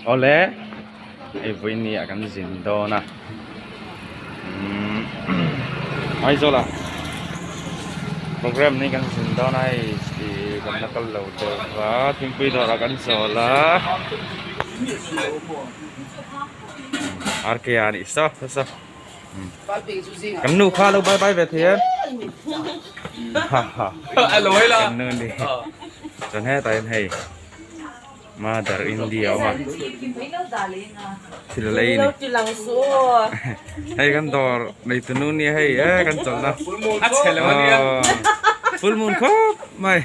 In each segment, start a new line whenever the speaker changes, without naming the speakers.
Awle hei vawiin ah kan zin dawn a umm Aizawl ah program nei kan zin dawn a hei ih kan la kal lo deuh va thingpui dawrah kan chawl a R K a nih saw saw kan nu kha lo bye bye ve thei em kan nu ni chuan hetah hian hei Mother India a awm a thil a lei a ni hei kan dawr neitu nu nia hei e kan chawlhna full moon khawp mai.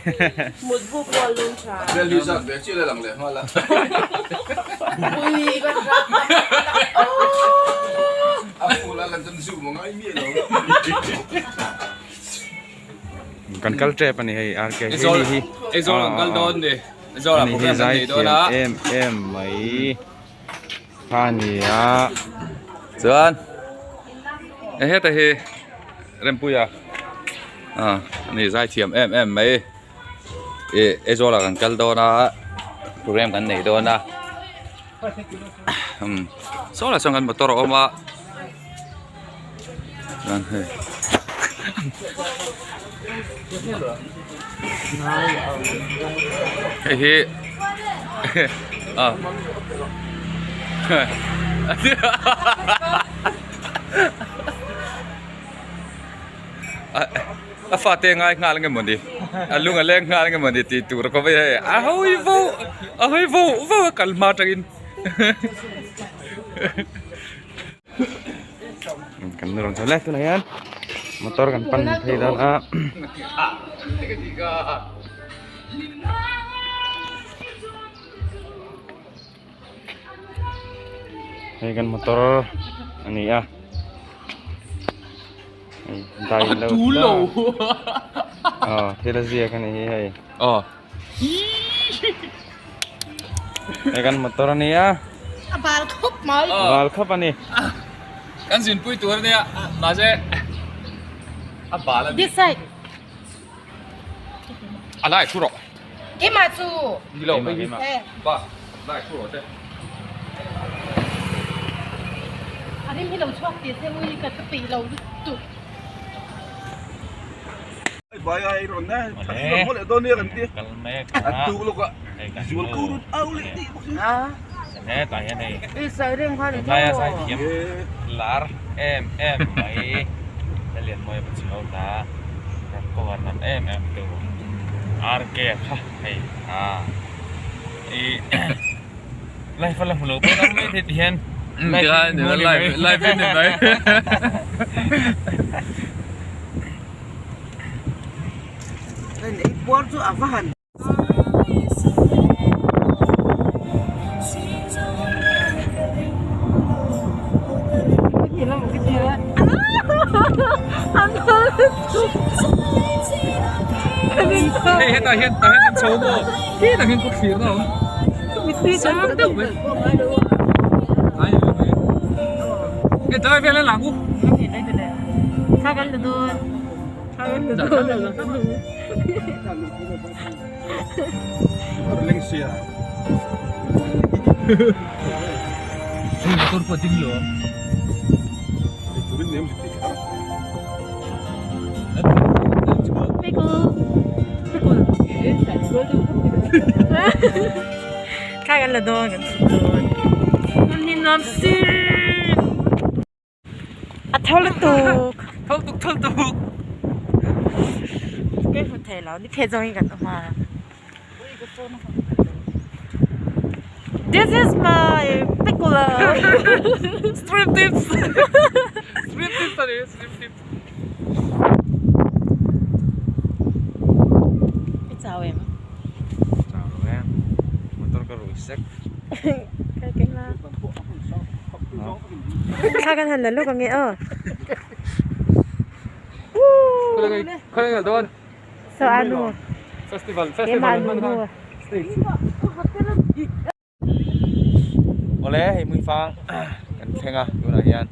Kan kal tep a ni hei RK hi ni hi
Aizawl an kal dawn ni Aizawl ah program an nei dawn a
em em mai kha a ni a
chuan e heta hi Rempuia ah ani zaithiam em em mai ih Aizawl ah kan kal dawn a program kan nei dawn a umm saw lai sawn kan motor a awm a chuan hei hei hi ah a fate ngai nghal nge mawni a lung a leng nghal nge mawni tih tur a kawm a hei a hawi vo a hawi vo vo a kal hma atangin.
Kan rawn chho leh tunah hian motor kan pan phei dawn a. Hei kan motor a ni a hei dai lo aw thil a ziak a ni hi hei
aw
hei kan motor a ni a
a bal khawp mai
bal khawp a ni
kan zinpui tur a nia mahse a bal a ni
this side
a lai thu rawh
keimah chu
ni lo hei ba lai thu rawh te
a rim hi lo chhuak teh se ui ka peih lo lutuk.
Hetah hian hei tunlaia zaithiam lar em em mai Lallianmawia Pachuau hla rawn cover nalh em em tu RK kha hei aa ih live a la hmu lo pawh dang mai thei ti hian
live live in ni mai. Hei hetah hian tah hian an chho maw khitah khian kawtthlir na a awm sang deuh mai hei tlai vel a lang u. Motor pawh ding lo
Thla kan la dawn kan chhuk dawn ninawm sir a tho lutuk
tho lutuk tho lutuk
ka hmu thei lo ni phei zawngin kan awm a this is my pickle
stream tips stream tips a ni stream tips
i chau em
chau lo em motor ka rui sek
ka keng la. Thla kan han la lawk ang e aw. Saw a nu. Keimah nu nu.
Awle hei hmuifang kan thleng a tunah hian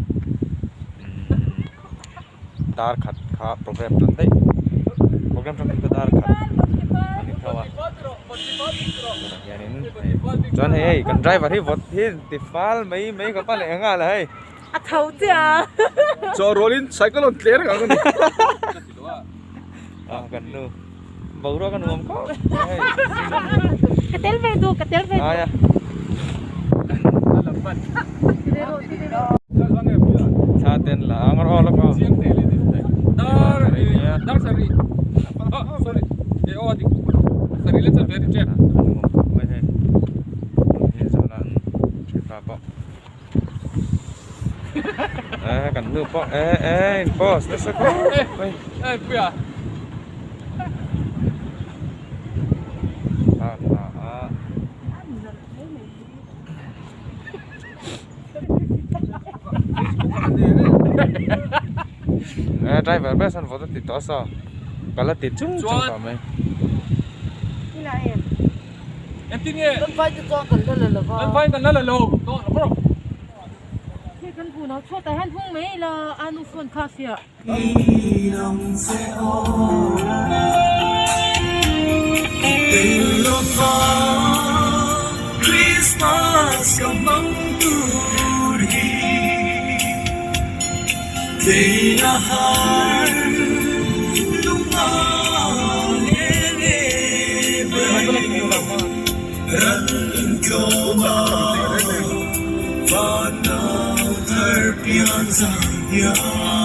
dar khat kha program tan daih program tan daih dar khat a ni tho a tunah hianin hei. Chuan hei hei kan driver hi vawt hi ti fal mai mai ka pa leh nghal a hei.
A tho chiah a.
Chaw rualin cycle rawn tler ang a ni.
A kan nu boruak a nuam khawp mai hei.
Ka tel ve duh ka tel ve duh.
Aia. Thla ten la ang rawh lawk aw.
Dar dar sarih ah sorry eh aw a dik sarih leh chan ve a ti tep.
A nuam khawp mai hei. Hei zawhna an thipa pawh. Eh kan nu pawh eh eh in post nasa khawp mai.
Eh puia.
A tha a. Eh driver ber sawn vawt a ti tawh a saw kal a ti chung chung tawh mai.
Engtin nge? Kan vai te chuan kan la la lo va. Kan vai kan la la lo.
Hei kan hmuh lo chhuatah hian hung mai ila a nu phone kha a fiah.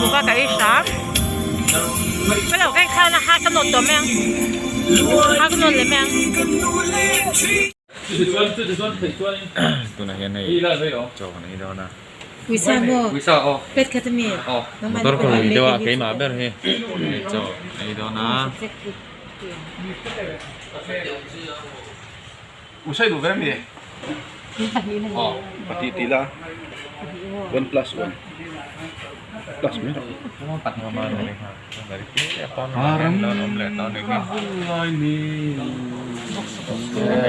Kuhva ka ei hram ka lo kai khan a ha ka nawt tawh mai ang ha ka nawt leh mai ang.
Tunah hian hei chaw kan ei dawn a.
Puisa maw pet khat ami
motor ka hui deuh a keimah ber hi chaw kan ei dawn a.
Usai duh ve mi? Aw pahnih tih la one plus one plus mai rawh.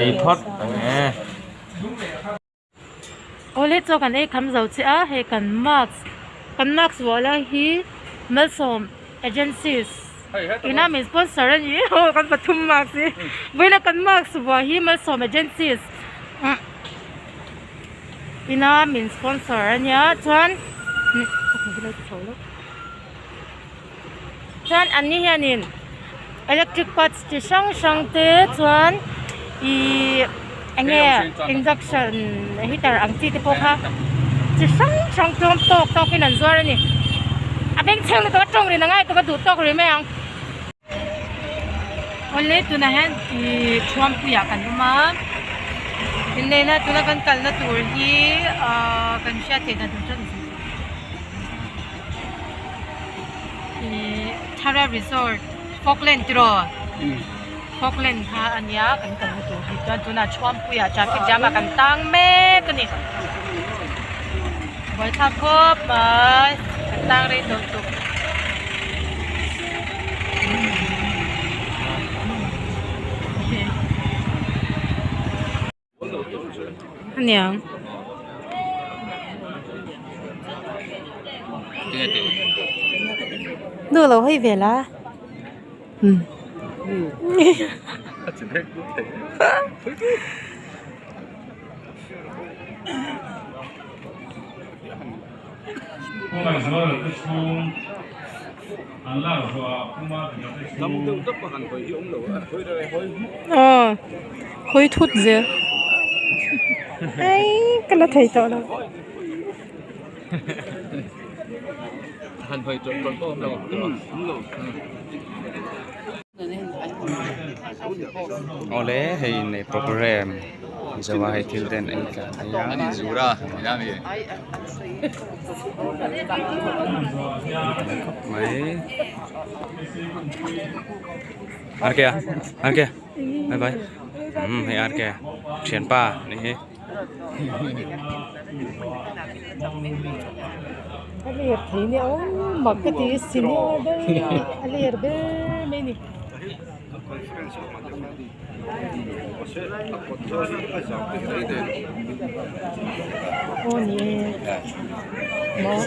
Ei phawt ang e.
Awle chaw kan ei kham zo che a hei kan mask kan mask vuah lai hi Malsawm Agencies ina min sponsor a ni aw kan pathum mask hi vawiina kan mask vuah hi Malsawm Agencies ina min sponsor a nia chuan chuan an ni hianin electric parts chi hrang hrang te chuan ihh eng nge induction heater ang chi te pawh kha chi hrang hrang tlawm tawk tawk in an zuar a ni a bengchheng lutuk a tawng rin a ngai tuk a duh tawk rih mai ang. Awle tunah hian ihh Thuampuiah kan awm a inneihna tuna kan kalna tur hi ahh kan hriat theih dan tur chuan Ihh Thara Resort Falkland tiraw Falkland kha a nia kan kalna tur hi chuan tunah Thuampuiah traffic jam ah kan tang mek a ni buaithlak khawp mai kan tang rei tawh tuk. Aniang. Nu lo hawi ve la. Um. Aw hawi thut zel ai ka la thei tawh lo.
Awle hei nei program zawa hei thil te an ei tlan a nia.
An inzur a nia mi.
Khawp mai. Arke a arke bye bye umm hei arke thianpa nih hi.
A ler thei nia aw mak ka ti senior daih a ler ber mai ni. Aw ni e maw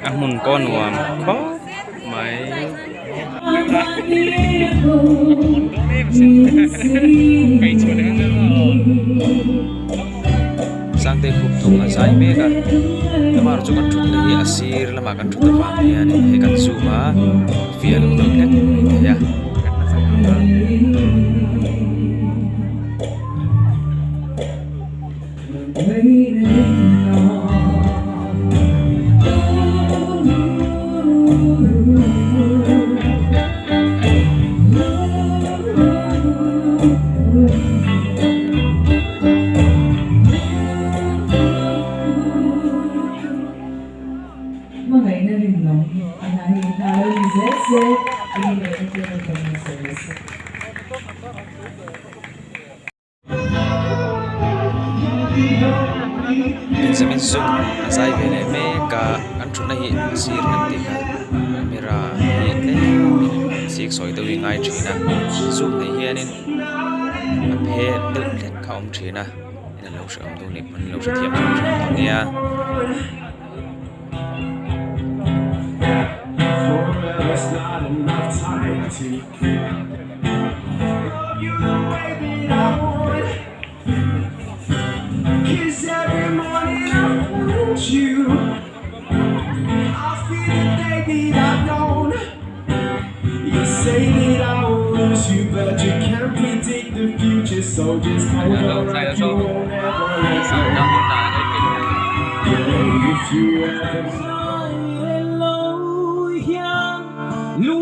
A hmun pawh nuam khawp mai. Sangte khup thawng a zai mek a amaherawhchu kan thutna hi a sir lamah kan thut avang hianin hei kan zoom a fiah lo deuh hlek mai thei a. Benjamin Sum a zai ve leh mek a an thutna hi a sir kan tih kha camera hi tlemin sik sawi deuh hi a ngai thin a zoom nei hianin a phet deuh hlek kha a awm thin a en a lo hrehawm deuh nih pawn an lo hrethiam hram hram tawh nia.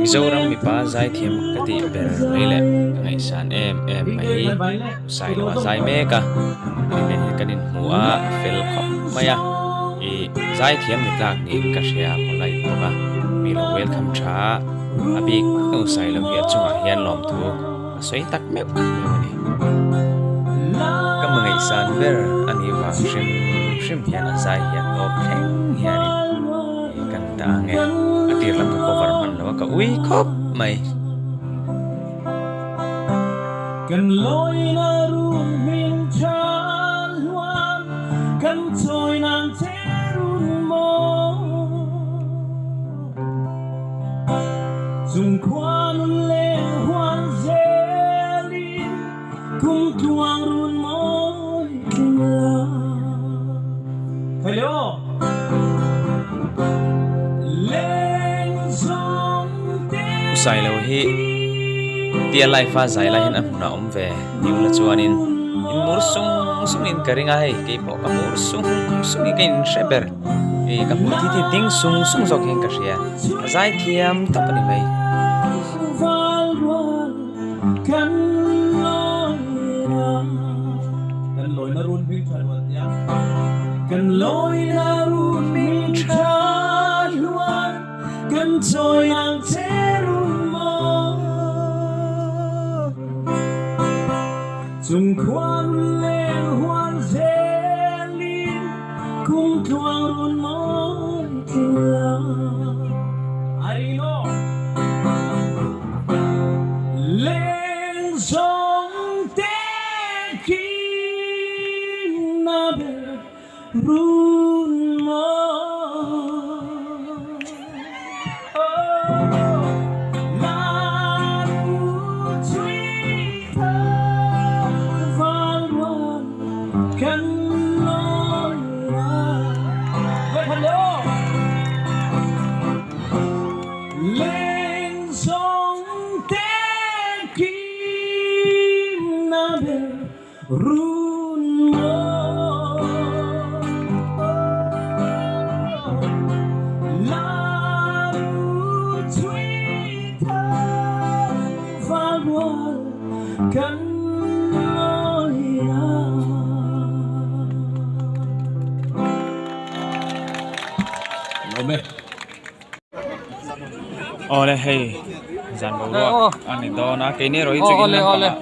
Mizoram mipa zaithiam ka tih ber mai leh ka ngaihsan em em mai Sailo a zai mek a ani nen hian kan inhmu a a fel khawp mai a ih zaithiam ni tlak niin ka hria polite bawk a mi lo welcome tha a a bik ka u Sailo hi a chungah hian lawmthu a sawi tak meuh meuh a ni ka hmangaihsan ber a nih vang hrim hrim hian a zai hian tawp thleng hianin ih kan dah ang e a tir lam ka cover hman lo a ka ui khawp mai. Sailo hi tia life a zai lai hian a hmunah awm ve ni ula chuanin in mur sung sung in ka ring a hei keipawh ka mur sung sung in ka inhre ber ih ka hmuh thiti ding sung sung zawk hian ka hria a zai thiam tawp a ni mai. Awle hei zan boruak a ni dawn a keini erawh hi chu in lampangah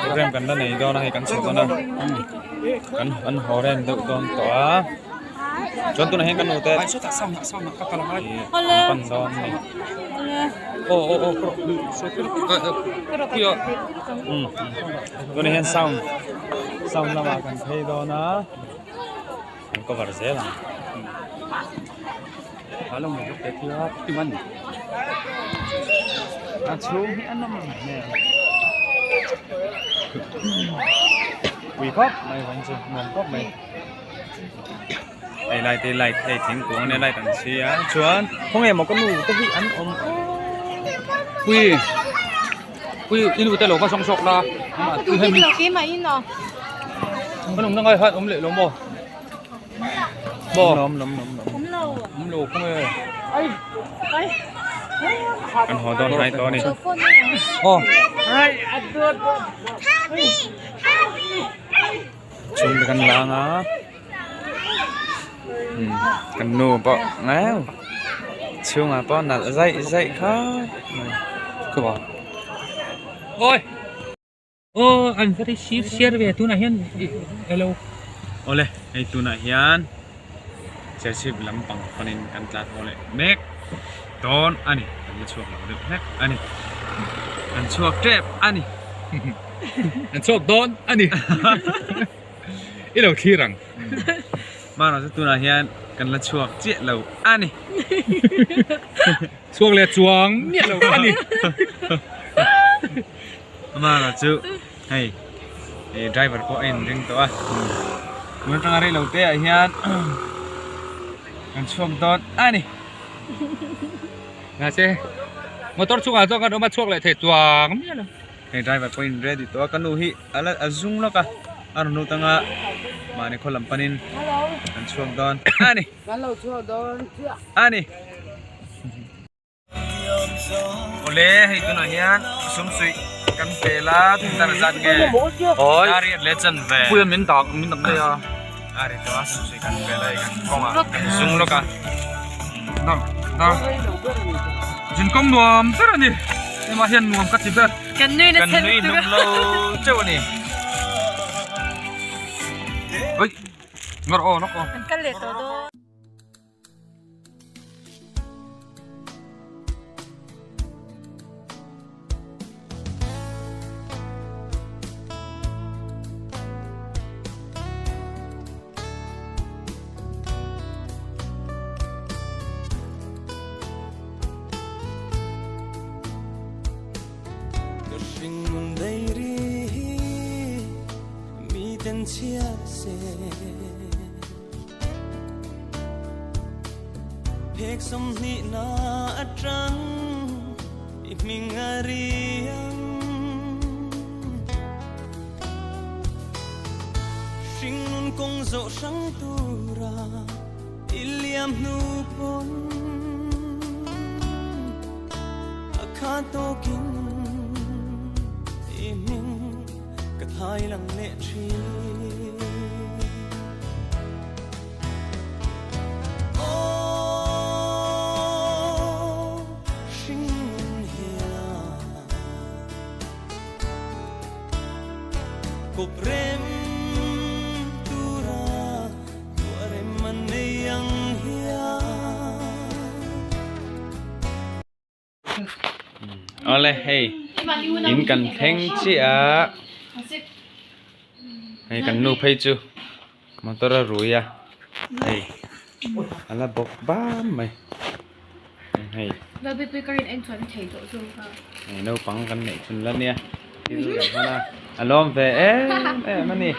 program kan la nei dawn a hei kan chho dawn a kan an haw rem deuh dawn tawh a chuan tunah hian kan nute ih an pan dawn a ni tunah hian sound sound lamah kan phei dawn a an cover zel ang. A chhung hi a nawm hmel. Pui khawp mai vawiin chu nuam khawp mai. Hei lai te light hei thingkung ania light an chhi a chuan khawnge maw ka nu te hi an awm
Pui pui i nu te lo va zawng zawk la
Ka duh bik lo keimah in aw.
Ka nung na ngai han awm leh lo maw? Maw?
Awm lo awm lo
Awm lo.
Awm lo khawnge.
Ai ai.
Kan haw dawn hnai tawh a ni.
Aw.
Chhung te kan lang a kan nu pawh ngeu chhungah pawh nalh zaih zaih khawp mai.
Ka Oi.
Aw an very sir siar ve tunah hian elo.
Awle hei tunah hian Serchhip lampang panin kan tlan haw leh mek dawn a ni kan la chhuak lo deuh hlek a ni kan chhuak tep a ni.
An chhuak dawn a ni. I lo thlir ang.
Hmanah chu tunah hian kan la chhuak chiah lo a ni.
Chhuak leh chuang miah lo a ni.
Hmanah chu hei driver pawh a inring tawh a. Tun atanga rei lo te ah hian kan chhuak dawn a ni.
Mahse motor chungah chuan kan awm a chhuak leh thei chuang miah lo.
Hei driver pawh in ready tawh a ka nu hi a la a zung lawk a a rawn lut anga mahni khaw lam panin an chhuak dawn a ni a ni awle hei tunah hian sumsuih kan pel a tar zat nge dar riat leh chan ve
puia min dak min dak daih a
a ri tawh a sumsuih kan pel a hei kan kawngah kan zung lawk a
dar dar zinkawng nuam ber a ni. Hema hian nuam ka ti ber.
Kan nui na
Kan nui hlum lo chauh a ni.
Oi, ngar aw lawk aw.
Kan kal leh tawh dawn.
Ka hringnun dairi hi miten chhia se Phek sawmhnih na atang i hming a riang Hringnun kawng zawh hrang tura I liam hnu pawn a kha tawkin i hming ka thai lang leh thin. Aw hringnun hian kawp rem tura
Awle hei in kan thleng chiah a hei kan nu phei chu motor a rui a hei a la bawk bam mai hei hei naupang kan neih chhun la nia thil kan hman a a lawm ve em em a ni.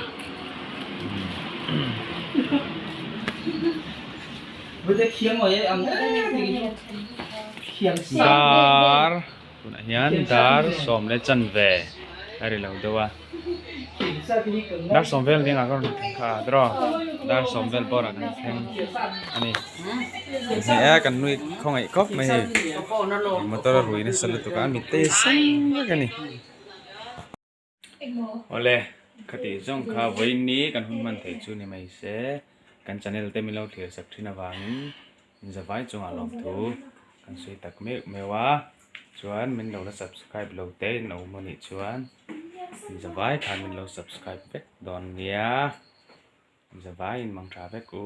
Dar tunah hian dar sawm leh chanve a ri lo deuh a dar sawm vel dingah ka rawn thleng kha a draw dar sawm vel bawrah kan thleng a ni hei a kan nui khawngaih khawp mai hei motor a rui nasa lutuk a mit te hi sen vek a ni. Awle khati zawng kha vawiin ni kan hun hman theih chu ni mai se kan channel te min lo thlir sak thin avangin inzavai chungah lawmthu kan sawi tak meuh meuh a chuan min lo la subscribe lo te in awm anih chuan inzavai khan min lo subscribe vek dawn nia inzavai in mang tha vek u.